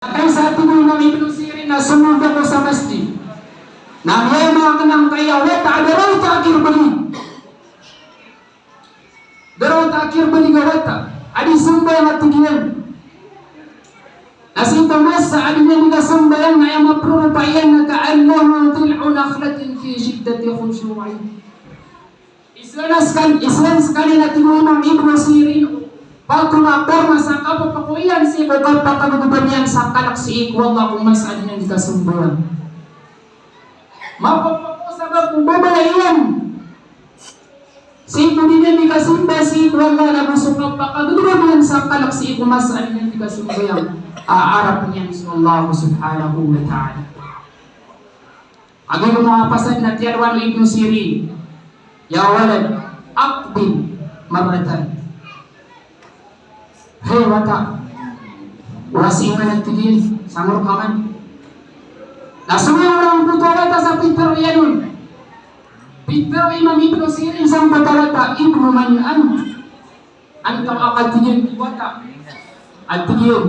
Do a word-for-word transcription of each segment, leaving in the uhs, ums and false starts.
Kaisa, tig o Imam Ibn Sirin, na somold ako sa masjid. Na miyamakan angkaya wata a da raota a kirbeli. Da raota a kirbeli a wata a di sambayang, a tig iyan. Na sii ko masa a di niyan di kasambayang na aya maprorupa iyan na ka'annahu jid'u nakhlatin fi shiddati khushu'ihi. Isowa na sekaniyan, isowa na sekaniyan, a tig o Imam Ibn Sirin, pato na porma sa kapepeko iyan sii ko kapakagogoban iyan sa kalek sii ko Allah ko masa a di niyan di kasambayang. Mapepeko sabap ko babaya iyan sii ko di niyan di kasambayang sii ko Allah, na go so kapakagogoban iyan sa kalek sii ko masa a di niyan di kasambayang a arap niyan so Allah subhanahu wa ta'ala. Kagiya mapasad na tiyalwan o Ibn Sirin, "Ya walad, aqbil marratan." Hay wata, wasi man, a tig iyan, sangor ka man. Na so miyaorang angkoto a wata sa pitharo iyan on. Pitharo o Imam Ibn Sirin sangkoto a wata, "Ibnu man ant?" Antaa ka, a tig iyan, wata? A tig iyan,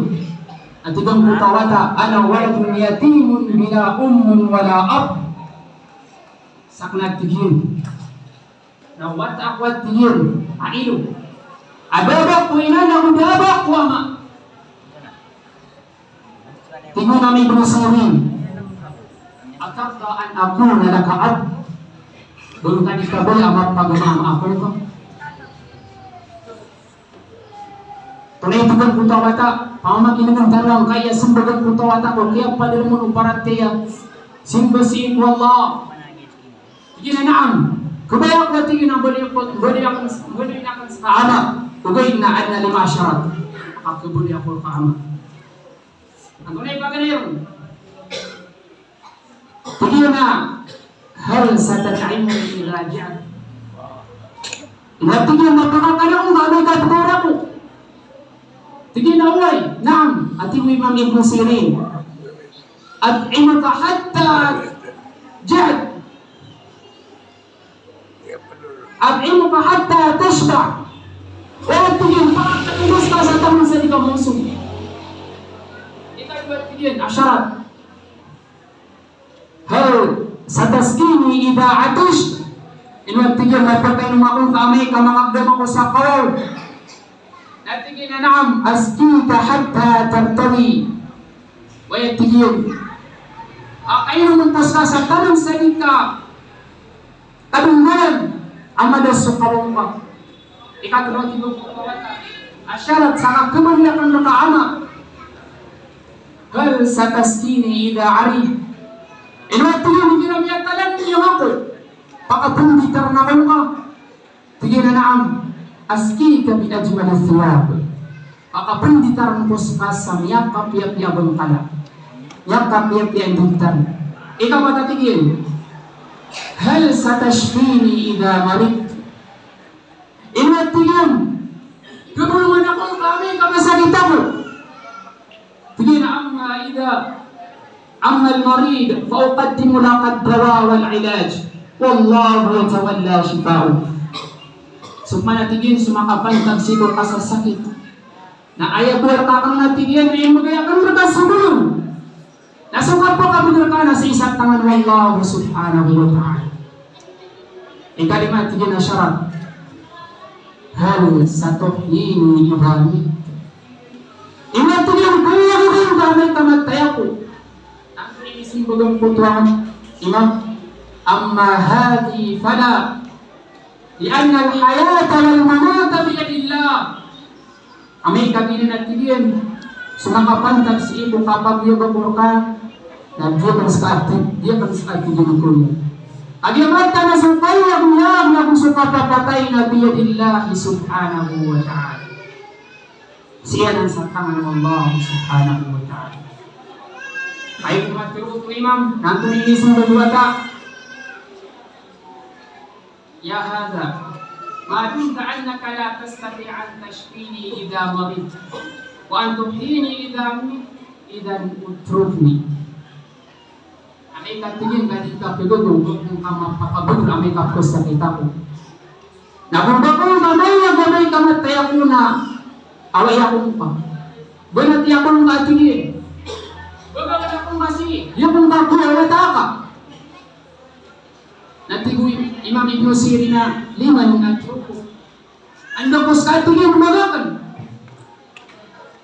a tig angkoto a wata, "Ana waladun yatimun bila ummin wala ab." Saken, a tig iyan, na wata ako, a tig iyan, a ino a da a ba ko ina, na go da a ba ko ama. Tig o Imam Ibn Sirin, "Atarda an akuna laka ab?" Ba ngka di kabaya a mapagama ako rka? Tonaa i tig angkoto a wata, pamamakinegen tano angkaya sembagan angkoto a wata ko kiyapadalem on o paratiyaya, simba sii ko Allah. Tig iyan a, "Na'am, kabaya ako," a tig iyan, "a baloy ako, baloy aken, baloy aken seka ama, ogaid na aden a lima a sharat a kabaloy ako reka ama." Antonaa i paganay ron? Tig iyan a, "Hal satat'imuni idha ji'at?" Na tig iyan a, "Pakakan ako ngka amay ka pekaora ako?" Tig iyan a, "Oway, na'am," a tig o Imam Ibn Sirin. "At'imuka hatta ji'at." "At'imuka hatta tashba'." O, tig iyan, pakakan ko seka sa taman sa di ka maosog. Ikadowa, tig iyan, a sharat, "Hal satasqini idha 'atasht?" Ino, tig iyan, na pakainom ako ngka amay ka makagdam ako sa kawaw? Na tig iyan a, "Na'am, asqika hatta tartawi." Oway, tig iyan, a, pakainom ko seka sa taman sa di ka kadondolan a madas so kawaw ngka. Ikatlo, tig o, a sharat sa kabaloy aken reka ama, "Hal satasqini idha 'ariyt?" Ino, tig iyan, igira miyatalan iyo ako, pakapenditar ako ngka? Tig iyan a, "Na'am, asqika bi ajmali thiyab." Pakapenditar ko seka sa miyakapiyapiya a bangkala, miyakapiyapiya a nditar. Ikapat, tig iyan, "Hal satashfini idha maridtu?" Ino, tig iyan, kabolongan ako ngka amay ka masakit ako? Tig iyan a, "Amma idha, amma al-marid, fa uqaddimu laka ad-dawa wal ilaj, wallahu yatawalla shifa'ah." So pman, a tig iyan, so makapantag sii ko kasasakit, na aya bo a reka aken, a tig iyan, na imbegay aken reka so bolong. Na so kapakabeg reka na sii sa tangan o Allah subhanahu wa ta'ala. Ikalima, tig iyan, a sharat, "Hal satuhyini idha mittu?" Ino, tig iyan, kabaya ko ngka amay ka matay ako? Antonaa i isimba angkoto a imam? "Amma hadhihi fala, li'anna al-hayata wal mamata biyadillah." Amay ka giyanan, a tig iyan, so makapantag sii ko kapagoyag ako reka na di aken seka, di aken seka, tig iyan, ko niyan. Kagiya mataan a so kapagoyag na go so kapapatay na biyadillahi subhanahu wa ta'ala. Sii anan sa tangan o Allah subhanahu wa ta'ala. Aya matero o imam, na antonaa i isimba o wata? "Ya hadha, ma dumta annaka la tastati' an tashfini idha maridtu, wa an tuhyini idha mittu, idhan utrukni." Amay ka, tig iyan, ka di ka pegego, ba ko ngka mapakabeg amay ka pekasakit ako. Na go ba ko ngka mayag amay ka matay ako na awai ako ngka. Ba na tiyapen ka, tig iyan. Aya wata ka. Na tig o Imam Ibn Sirin a, "Liman atruku?" Anda ko ska, tig iyan, magaan?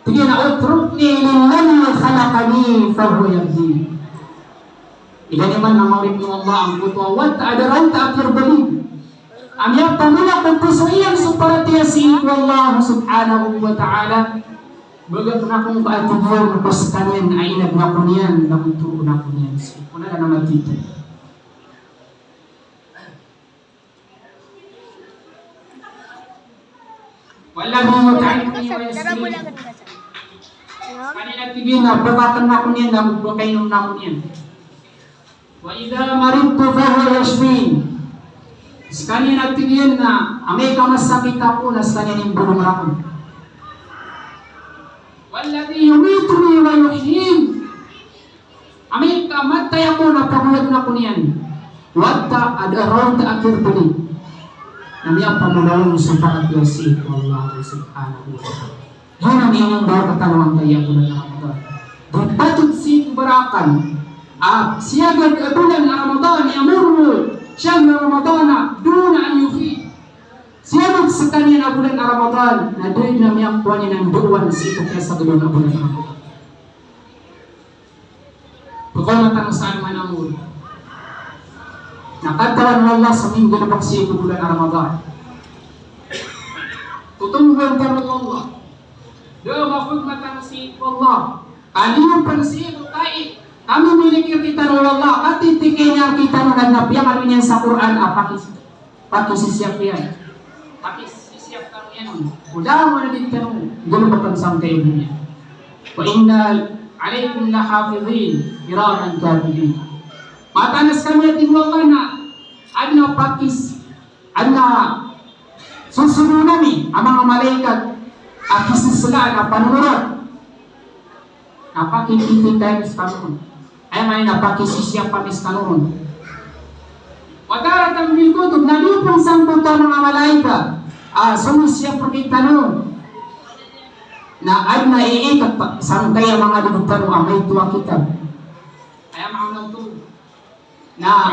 Tig iyan a, "Utrukni lilladhi khalaqani fahuwa yahdin." Ilay niyo man, manga oripn o Allah, angkoto a wata a da ron ta a kirbali a miyapamolak ko poso iyan so paratiyaya sii ko Allah subhanahu wa ta'ala. Bagakn ako, tig iyan, ko skaniyan a inadn ako niyan, na ko toroon ako niyan sii ko lalan a matito. Walladhi yut'imuni wa yasqin. Skaniyan a, tig iyan, a bkakn ako niyan, na bkainomn ako niyan. Wa idha maridtu fahuwa yashfin. Skaniyan a, tig iyan, na amay ka masakit ako, na skaniyan i mbolong rakn. Walladhi yumituni wa yuhyin. Amay ka matay ako, na pagoyagn ako niyan. Wata a da ron ta a kirbali a miyapamolak so paratiyaya sii ko Allah subhanahu wa ta'ala. Giyanan i imbawaan tano angkaya a bolan a Ramadan. Di patot sii ko barakan a siyagad a bolan a Ramadan, yamurru shahru Ramadana duna an yufid. Siyagad skaniyan a bolan a Ramadan, na da dn a miyakowa niyan a ndaowan sii ko kiyasagadan a bolan a Ramadan. Pkaoma tano sa alongan a mori na katawan o Allah so minggalbk sii ko bolan a Ramadan. Totongan tano o Allah. Da a makhogma tano sii ko Allah. Kaliyo pn sii ko kai, kamimiliki rktano o Allah, katitiki niyan rktano, na adn a piyakaloy niyan sa Qur'an a pakis Pakisisiyap iyan. Pakisisiyap tano iyan on ko langon a di tano nggalbkn sangkaya doniya. Wa inna alaykum lahafidhin kiraman katibin. Mataan a skami, a tig o Allah, na adn a pakis, adn a sosogoon ami a manga malaikat a kisislaan a panonorat. Na pakititikain skano ron. Aya maana niyan na pakisisiyap ami skano ron. Wa taratan bil kutub, na giya pn sangkoto a manga malaikat a somisiyap rktano, na adn a iikat sangkaya manga dg tano a maito a kitab. Aya maana oto. Na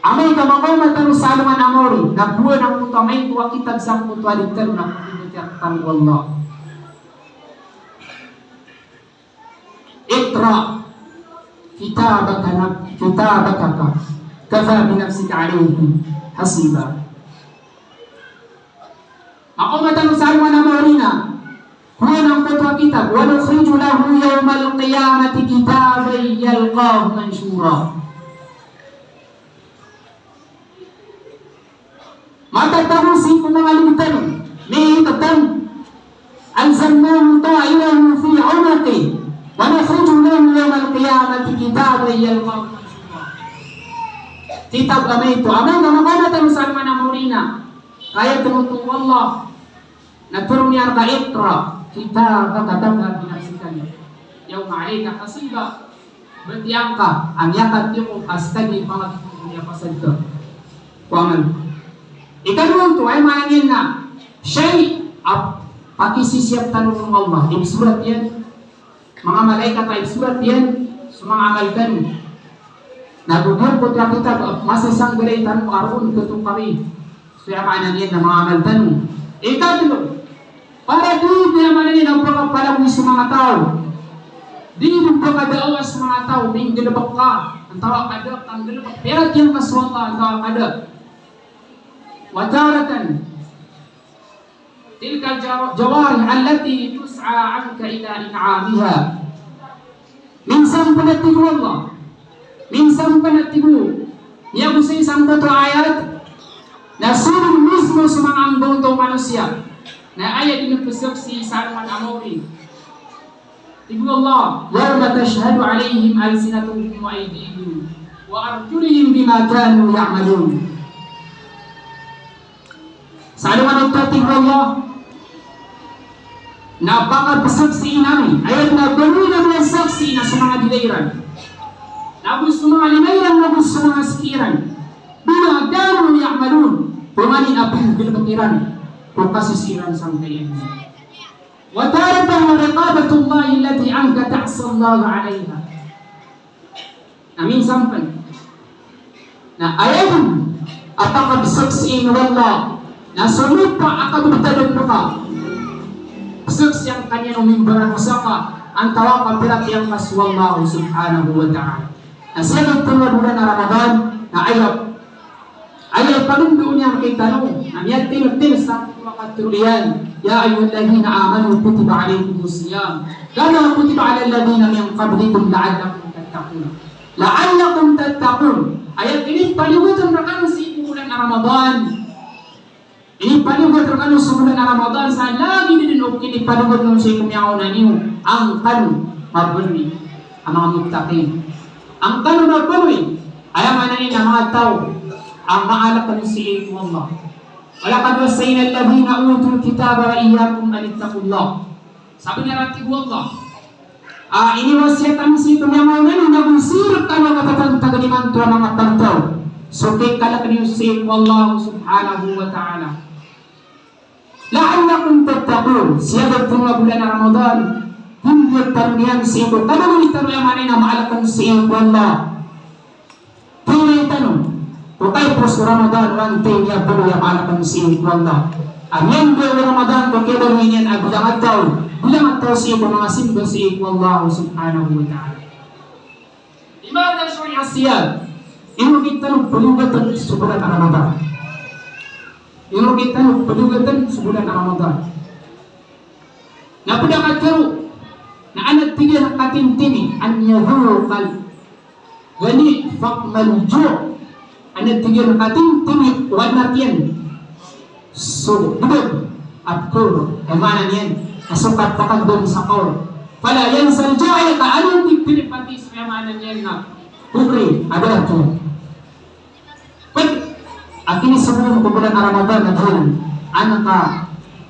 amay ka makaoma tano sa alongan a mori, na kowan angkoto a maito a kitab sangkoto a dg tano, na pkhaibatiya rktano o Allah. Iqra kitabaka naf-, kitabaka kafa bi nafsika alayka hasiba. Makaoma tano sa alongan a mori na kowan angkoto a kitab, wa nukhriju lahu yawmal qiyamati kitaban yalqahu manshura. Matatago sii ko manga dg tano, miikat tano. Alzamnahu ta'irahu fi unuqihi, wa nukhriju lahu yawmal qiyamati kitaban yalqahu manshura. Kitab a maito, amay ka makaoma tano sa alongan a mori na kaya tano oto o Allah, na tharoon iyan rka, iqra kitabaka kafa bi nafsika al-yawma alayka hasiba. Batiya ngka a miyakatiyoko a skaniyan i pangakito a miyapasad ka ko amal. Ikadowa oto, aya maana niyan na shay a pakisisiyap tano o Allah, ipsorat iyan, manga malaikat a ipsorat iyan so manga amal tano. Na go giyangkoto a kitab a masasanggalay tano a roo oto kawii. So aya maana niyan na manga amal tano. Ikatlo, para di, aya maana niyan na pakapalagoy so manga taw. Di dn pakadaawa so manga taw, minggalbk ka, antawaa ka da kanggalbk, piyaratiyaya ngka so Allah, antawaa ka da. Wa taratan tilkal jaw-, jawarih allati tus'a anka ila in'amiha. Minsan pn, a tig o Allah, minsan pn, a tig o, miyagosay sangkoto a ayat, na so dn mismo so manga anggaw o manosiya na aya dn pzaksi sa alongan a mori. Tig o Allah, yawma tashhadu alayhim alsinatuhum wa aydihim wa arjuluhum bima kanu ya'malun. Sa alongan oto, a tig o Allah, na pakapzaksiin ami, aya dn a baloy ami a saksi na so manga dila iran, na go so manga lima iran, na go so manga siki iran, bima kanu ya'malun, ko mani a pnggalbk iran ko kasisi iran sangkaya doniya. Wa taratan wa riqabatullahi allati anka ta'sa Allahu alayha. Na minsan pn na aya dn a pakabsks sii ko Allah na so lopa a kabtadn rka, bsks iyan kaniyan o mimbaran o saka antawaa ka pirak iyan ka so Allah subhanahu wa ta'ala. Na sii ko tlo a bolan a Ramadan na aya, aya pagndao niyan rktano na miyatilo-tilo sa makatharo iyan, "Ya ayyuhalladhina amanu kutiba alaykumus siyam kama kutiba alal ladhina min qablikum la'allakum tattaqun." La'allakum tattaqun. Aya kinipaliyogat rkano sii ko bolan a Ramadan. Inipaliyogat rkano so bolan a Ramadan sa lagid dn o kinipaliyogat on sii ko miyaona niyo. Angkano mabaloy a manga muttaqin. Angkano mabaloy, aya maana niyan na manga taw a maalkn sii ko Allah. Walaqad wassayna alladhina utul kitaba wa iyyakum anittaqullah. Sabnar a tig o Allah a iniwasiyat ami sii ko miyamaona niyo nago sii rktano a kapantag imanto a manga pagtaw so kikalk niyo sii ko Allah subhanahu wa ta'ala. La'allakum tattaqun, sii ko tlo a bolan a Ramadan, pmbiyat tano niyan sii ko kabaloy tano, aya maana niyan na maalkn sii ko Allah. Piliin tano ko kaipos o Ramadan, o antonaa i baloy a maalkn sii ko Allah. A miyandao o Ramadan ko kiyabaloy niyan a bilang a taw, bilang a taw sii ko manga simba sii ko Allah subhanahu wa ta'ala. Limadha shuri'a siyam? Ino gii tano paliyogatn so bolan a Ramadan? Ino gii tano paliyogatn so bolan a Ramadan? Na pd a katharo na adn a tig iyan a katintimi, an yadhuqal ghani ta'mal ju'. Adn a tig iyan a katintimi o adn a tiyan so bdog a pkaor, aya maana niyan na so kapakagdam sa kaor. Fala yansal ja'i', ka adn a tig iyan a pati so, aya maana niyan na pobre a da a tiyan. Pd a kinisogoon ko bolan a Ramadan na giyangkanan a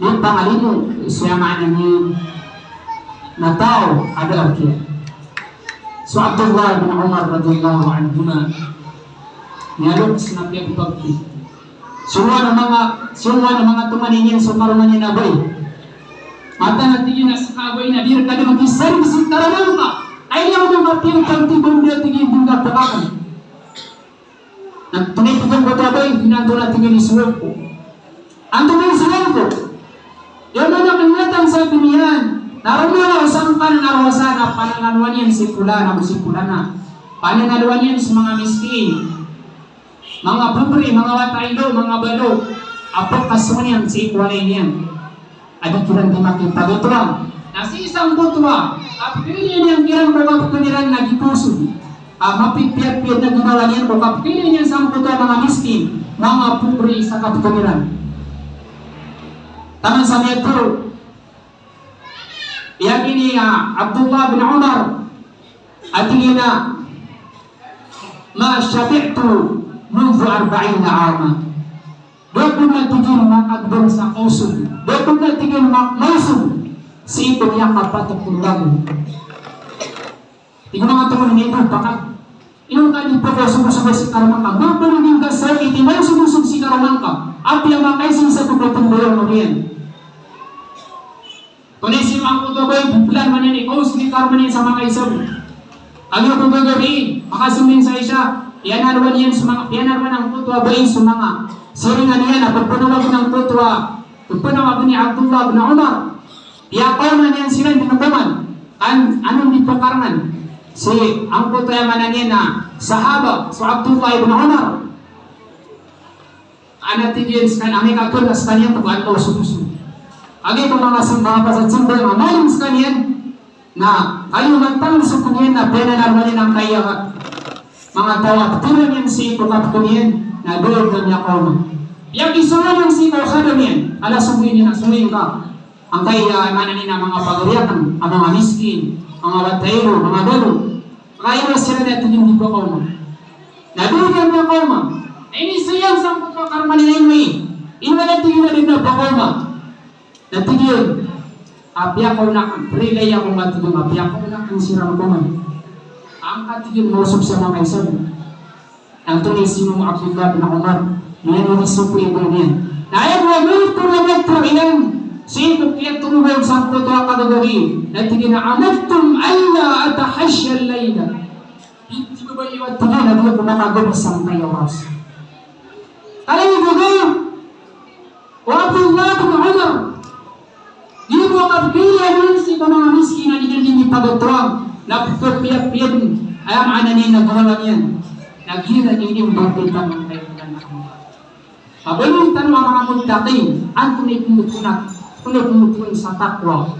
mipangaliyo so, aya maana niyan na taw a da a tiyan. So Abdullah bin Umar radiyallahu anhuma, miyaloks na piyagpagpi. Siyowa na manga, siyowa na manga toman iyan so karoma niyan a bai. Mataan a tig iyan a ska a bai na di rka dn kisarig so karoma ngka. Aya niyan a kapiyagpagpi bo, tig iyan, di ngka pkakn. Na tonaa i pd angkoto a bai, inanto na tig iyan i sowaan ko. Antonaa i sowaan ko? Aya maana niyan na taman sa doniya na rowar o sangkanan a rowasa na panangalowan iyan si polan ago si polana. Panangalowan iyan so manga miskin, manga pobre, manga wata i lo, manga balo. A pkasong iyan sii ko walay niyan a di kiran di makipagitowa. Na sii sangkoto a kapkhailay niyan kiran ko kapkhan iran na giyoto so, a, mapipiyapiya na ginawa niyan ko kapkhailay niyan sangkoto a manga miskin, manga pobre sa kapkhan iran. Taman sa miyatharo iyan ini, a, Abdullah bin Umar, a tig iyan a, "Ma shabi'tu mundhu arba'ina 'ama." Da ako na tig iyan makagdam sa kaosog. Da ako na tig iyan ma-, maosog sii ko miyakapat a polo ragon. Tig o manga toman iyan, ino pakay, ino ka di pakaosog-osog sii karoma ngka? Mapalogin ka sa iti maosog-osog sii karoma ngka. Apiya makaisa sa pagpatmbayang oriyan. Tonaa i sii ko angkoto a bai, di plano niyan i kaosog i karoma niyan sa makaisa bo. Kagiya ko gagawii, makasong dn sa isa, piyanarowan iyan so manga, piyanarowan angkoto a bai so manga siringan iyan a pphanawagan angkoto a, pphanawagan i Abdullah bin Umar. Piyakaoma niyan siran dn koman. An, ino di pkarangan si angkoto a, aya maana niyan na sahaba so Abdullah bin Umar. Adn a tig iyan skaniyan, amay ka kna skaniyan ko ba adn a osog-osog. Kagiya ko manga sim-, manga pasad simba a malim skaniyan, na kagiya matangl so kn iyan na piyanarowan iyan angkaya manga taw a ptharoon iyan sii ko kapkhan iyan, na dowa dn a miyakaoma. Piyakisowaan iyan sii ko khadam iyan, ala sogoin iyan, a sogoin ka angkaya, aya maana niyan na manga pagari akn a manga miskin, manga wata i lo, manga balo. Kagiya siran a tig iyan di pakaoma. Na dowa dn a miyakaoma. Na iniiza iyan sangkoto a karoma niyan a ino aya, ino aya, tig iyan, a di dn pakaoma. Na tig iyan a piyakaoma akn, prilai ako, tig iyan, a piyakaoma akn siran koman. Angka, tig iyan, maosog sa makaisa bo. Antonaa i sii o Abdullah bin Umar, miyanosiso ko ibo niyan. Na aya bo a miyatharo, miyatharo iyan sii ko kiyatharo iyan sangkoto a kagagawii, na tig iyan a, "Amattum alla atahashsha al-layla." Di, di ba Iwat tig iyan a di ako makagabi sangkai a oras. Kala i gagaw o Abdullah bin Umar, di bo kapkailangan sii ko manga miskin a di niyan di pagatoang, na pkhapiyapiya dn, aya maana niyan na ginawa niyan na giyanan i imbatitan o Kaibigan a Umar. Pabaloy tano a manga muttaqin, antonaa i pmbtowan, antonaa i pmbtowan sa taqwa,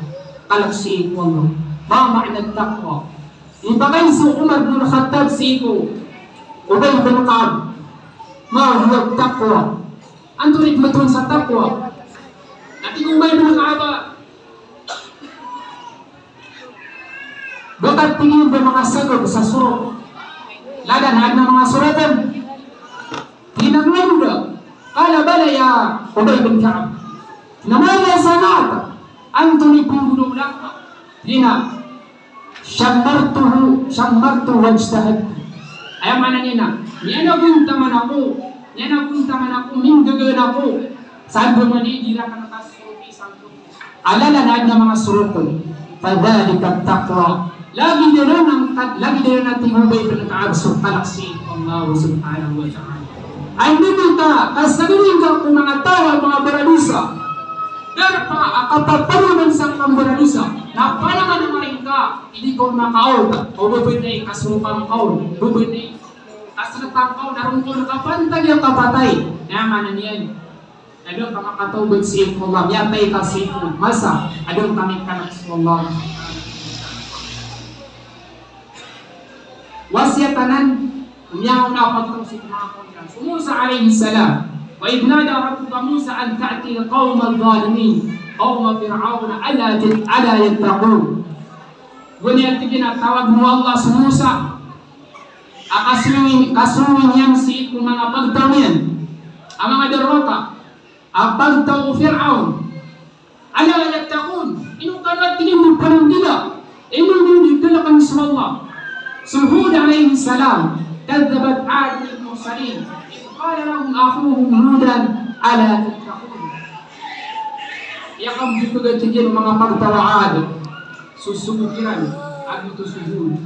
kalk sii ko Allah. Ma ma'na taqwa? Ipakay so Umar bin Khattab sii ko Ubay bin Ka'ab, "Ma huwa taqwa?" Antonaa i pmbtowan sa taqwa? Na tig o Ubay bin Ka'ab a Ba ka tig iyan bo manga sagod sa sorok, lada na adn a manga sorok on? Tig iyan a manga oda. Qala bala ya Ubay bin Ka'ab. Tig iyan a madha sana'ta? Antonaa i pnggolawla ngka? Tig iyan a shammartuhu, shammartu wajtahadtu. Aya maana niyan na miyanagontaman ako, miyanagontaman ako, minggagaan ako sa andamanaya i di rakn kasorok i sangkot. Ala na adn a manga sorok on. Fadhalika taqwa. Lagid anan a, lagid anan a tig o Ubay bin Ka'ab so kalk sii ko Allah subhanahu wa ta'ala. Anda bo ta, kasagaring ka ko manga taw a manga baradosa. Darpa a kapaparoman sa kambaradosa. Na panamanaman ka, di ka on makaawt. O ba pwede i kasorokan ka on. Ba pwede i kasorokan ka on. Na ron ka on kapantag iyan kapatay. Na maana niyan na da ngka makatawbat sii ko Allah, miyatay ka sii ko masa a da ngka mikalk so Allah. Wasiyat anan, miyaona a pagtaw sii ko manga kawn iran. So Musa alayhis salam, wa idh nada rabbuka Musa an a'til qawmadh dhalimin, qawma Fir'awna ala, ala yattaqun. Gowani a tig iyan a tawag o Allah so Musa a kasowi, kasowi niyan sii ko manga pagtaw niyan a manga darowata a pagtaw o Fir'awn. Ala yattaqun, ino kano a tig iyan di pananggila, ino di kalkn so Allah. So Hud alayhis salam, kadhdhabat 'Adun bil mursalin, idh qala lahum akhuhum Hudun ala tattaqun. Aya kagiya tig iyan o manga pagtaw a Ad, so sogo kiran a giyoto so Hud.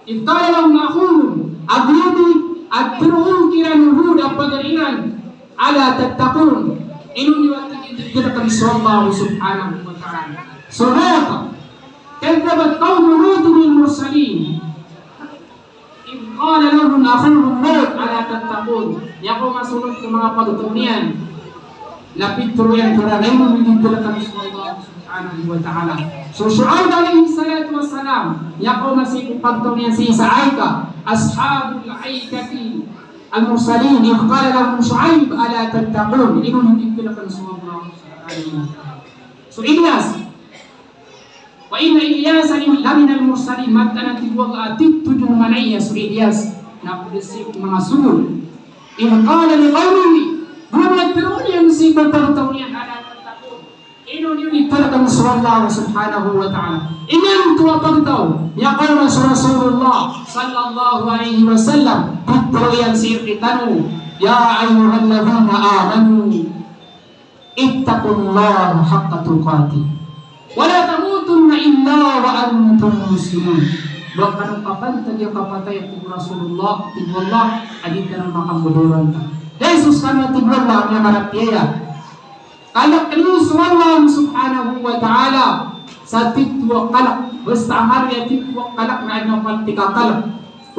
Idh qala lahum akhuhum, a giyoto a tharoon kiran o Hud a pagari iran, ala tattaqun, ino niyo a tig iyan di kalkn so Allah subhanahu wa ta'ala. So Lut, kadhdhabat qawmu Lutin bil mursalin, idh qala lahum akhuhum Lut ala tattaqun. Aya kaoma so Lut ko manga pagtaw niyan na pitharo iyan kiran a ino di kalkn so Allah subhanahu wa ta'ala. So Shu'aib alayhis salatu wassalam, aya kaoma sii ko pagtaw niyan sii sa Aika, ashabul Aikati al mursalin, idh qala lahum Shu'aib ala tattaqun, ino di kalkn so Allah subhanahu wa ta'ala. So Ilyas, wa inna Ilyasa laminal mursalin, mataan a tig o Allah a titho dn manaya so Ilyas na pd sii ko manga sogo. Idh qala liqawmihi, gowani a tharoon iyan sii ko pagtaw niyan, ala tattaqun, ino niyo di kalkn so Allah subhanahu wa ta'ala. Imanto a pagtaw, aya kaoma so Rasulullah sallallahu alayhi wasallam, pitharo iyan sii rktano, ya ayyuhalladhina amanu, ittaqullaha haqqa tuqatih, wa la tamutunna illa wa antum muslimun. Ba kano kapantagi a kapatay, tig o Rasulullah, tig o Allah, a di tano makambodoran ka. Dai so skano, tig o Allah, a miyakarapiya. Kalkn iyo so Allah subhanahu wa ta'ala sa titho a kalk, basta a mari a titho a kalk na adn a paltik a kalk.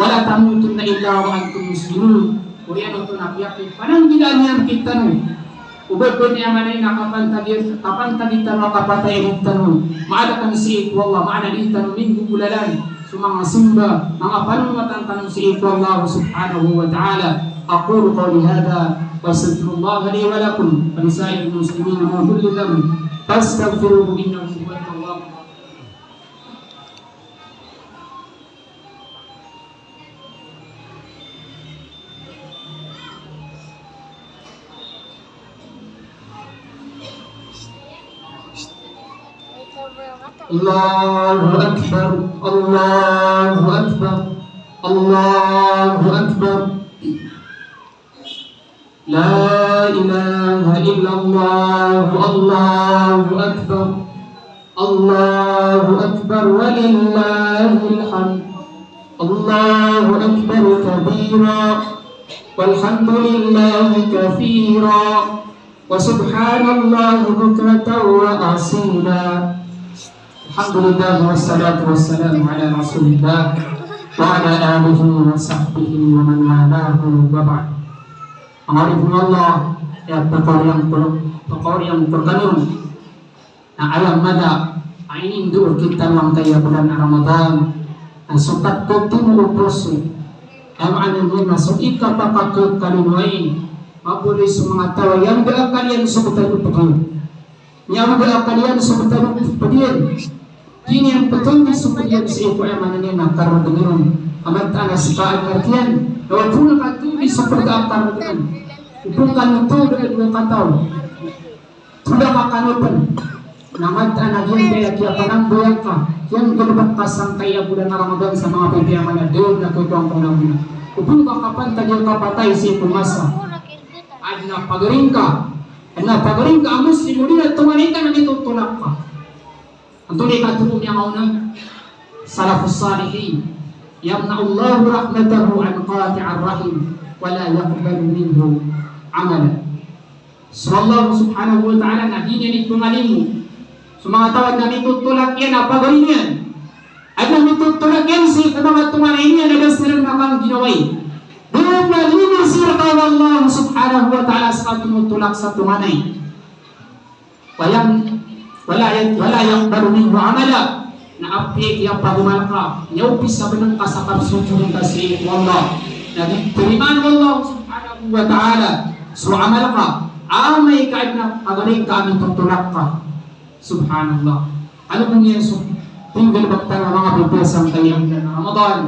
Wa la tamutunna illa wa antum muslimun. Oriyan oto na piyakipananggilaan iyan rktano. O ba pd aya maana niyan na kapantagi, kapantagi tano a kapatay rktano, maana tano sii ko Allah, maana di tano minggogolalan so manga simba, manga panomatan tano sii ko Allah subhanahu wa ta'ala. Aqulu qawli hadha, wa astaghfirullaha li wa lakum, wa li sa'iril muslimina min kulli dhanb, fastaghfiruhu innahu huwat tawwabur rahim. Allahu Akbar, Allahu Akbar, Allahu Akbar. La ilaha illallah, Allahu Akbar, Allahu Akbar, walillahil hamd. الله أكبر كبيرا، والحمد لله كثيرا، وسبحان الله بكرة وأصيلا. الحمد لله والصلاة والسلام على رسول الله وعلى آله وصحبه ومن والاه وبعد. Manga oripn o Allah, aya pkaoriyang pr-, pkaoriyang pkhaoriyang. Na aya mada a inindo rktano angkaya bolan a Ramadan, na so katotimo o poso, aya maana niyan na so ikapakakhakalilowai, mapolowai so manga taw a iyawida akal iyan so btad o pd iyan. Iyawida akal iyan so btad o pd iyan. Di niyan pthowi so pd iyan sii ko, aya maana niyan na, kargn iyan. Ka mataan a ska a kargn iyan, na o ba on kathowii so pd a kargn iyan, o ba on kano towad a dowa kataw. Tolak a kano pn. Na mataan a giyangkaya kiyapanambayang ka, kiyanggalbk ka sangkaya bolan a Ramadan sa manga pipiya a mala, da on a khakowa angkoto a bolan. O ba on ka kapantag iyan kapatay sii ko masa. Adn a pagari ngka, adn a pagari ngka a Muslim, odi na tonganay ka na mitotolak ka. Antonaa i katharo o miyangaoona? Salafus salihin. Yamna'ullahu rahmatahu an qati'ir rahim, wa la yaqbalu minhu amala. So Allah subhanahu wa ta'ala na di niyan ipngalimo so manga taw a adn a mitotolak iyan a pagari niyan. Adn a mitotolak iyan sii ko manga tonganay niyan a da siran makangginawa. Da on a limo sii rka o Allah subhanahu wa ta'ala sa kathotolak sa tonganay. Wa yam-, wa la ya-, wa la yaqbalu minhu amala. Na apiya kiyapagomal ka, niyaopis a bnng ka sa kapsojod ka sii ko Allah, na di tarimaan o Allah subhanahu wa ta'ala so amal ka, amay ka adn a pagari ngka a mitotolak ka. Subhanallah. Ano bo niyan so pinggalbk tano a manga pipiya sangkaya bolan a Ramadan?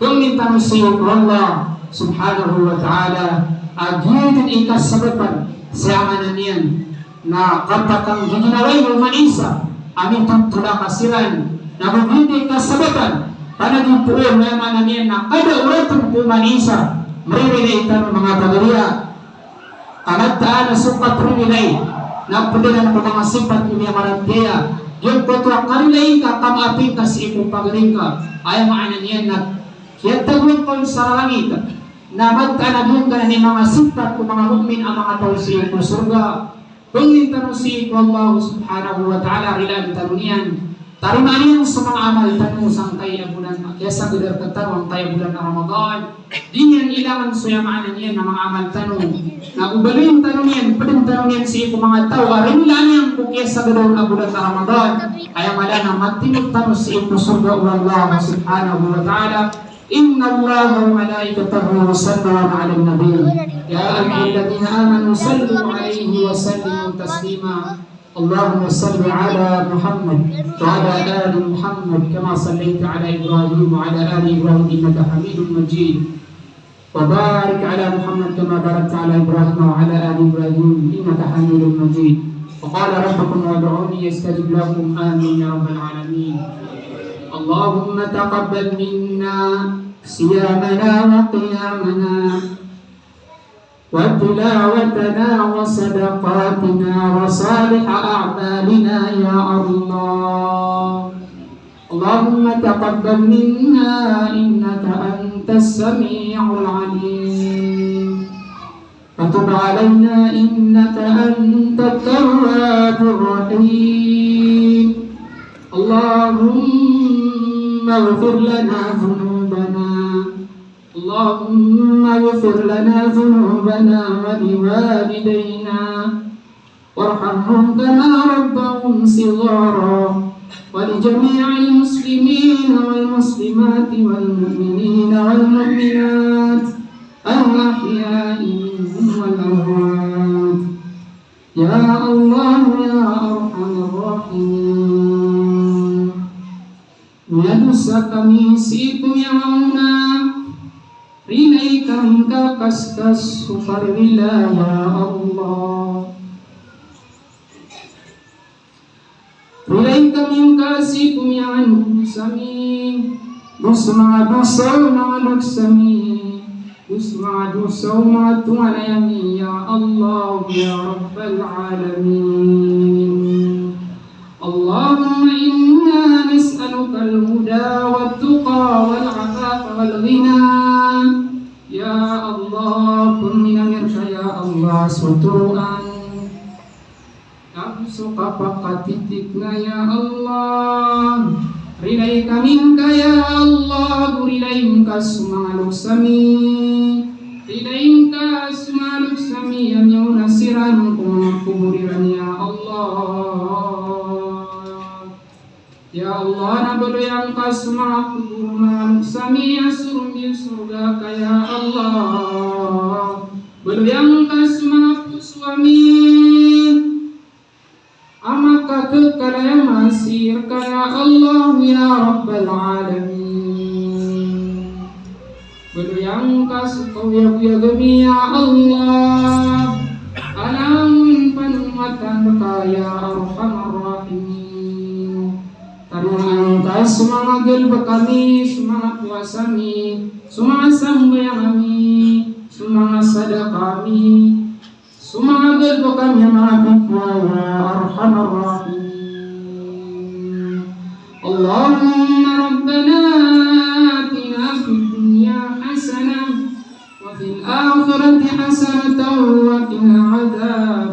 Pangnin tano sii ko Allah subhanahu wa ta'ala a giya dn i kasabapan sa, aya maana niyan na, kapakanggiginawai o oman i isa a mitotolak a siran, na go giya dn i kasabapan, panagipoon, aya maana niyan na, kada oratn ko oman i isa, mririlai tano manga pagariya. Ka mataan a so kapririlai na pd anan ko manga sipat o miyamaratiyaya. Giyangkoto a karilai ngka, kamaapi ngka sii ko pagari ngka, aya maana niyan na kiyatagoan ka on sa langit. Na mataan a giyangkanan i manga sipat o manga mu'min a manga taw sii ko sorga. Pangnin tano sii ko Allah subhanahu wa ta'ala, rilaan tano niyan. Tarimaan iyan so manga amal tano sangkaya bolan, kiyasagdar rktano angkaya bolan a Ramadan. Di niyan ilangan so, aya maana niyan na, manga amal tano. Na o baloyin tano niyan, pdn tano niyan sii ko manga taw a rinilaan iyan ko kiyasagdar a bolan a Ramadan. Aya maana na matimo tano sii ko sorga o Allah subhanahu wa ta'ala. Innallaha wa malaikatahu yusalluna 'alan nabi. Ya ayyuhalladhina amanu sallu 'alaihi wa sallimu taslima. اللهم صل على محمد وعلى آل محمد كما صليت على إبراهيم وعلى آل إبراهيم إنك حميد مجيد. وبارك على محمد كما باركت على إبراهيم وعلى آل إبراهيم إنك حميد مجيد. وقال ربكم ادعوني أستجب لكم. آمين يا رب العالمين. اللهم تقبل منا صيامنا وقيامنا وتلاوتنا وصدقاتنا وصالح أعمالنا يا الله. اللهم تقبل منا إنك أنت السميع العليم. وتب علينا إنك أنت التواب الرحيم. اللهم اغفر لنا ذنوبنا اللهم اغفر لنا ذنوبنا ولوالدينا وارحمهم كما ربونا صغارا ولجميع المسلمين والمسلمات والمؤمنين والمؤمنات الأحياء منهم والأموات. Ya Allah, ya Arhamar Rahimin. Miyadosa kami sii ko miyangaoona. Rilai kami ngka kaskas so karirila, ya Allah. Rilai kami ngka sii ko miyangadosa ami. Dosa manga dosa o manga loks ami. Dosa manga dosa o manga tonganay ami, ya Allah, ya Rabbal Alamin. اللهم إنا نسألك الهدى والتقى والعفاف Ya Allah, pangnin ami rka ya Allah so toroan ago so kapakatitik na ya Allah. Rilai kami ngka ya Allah, ago rilai ngka so manga loks ami. Rilai ngka so manga loks ami a miyaona siran ko manga kobor iran ya Allah. Ya Allah, na baloya ngka so manga kobor o manga loks ami a sorong iyo sorga ka ya Allah. Baloya ngka so manga poso ami a makakekal aya maasi rka ya Allah ya Rabbal Alamin. Baloya ngka so kaoyagoyag ami ya Allah a langon panomatan rka ya Arhamar Rahimin. Tanoa ngka so manga galbk ami, so manga powasa ami, so manga sambayang ami, so manga sadaka ami, so manga galbk ami a manga pitwa ya Arhamar Rahimin. اللهم ربنا آتنا في الدنيا حسنة وفي الآخرة حسنة وقنا عذاب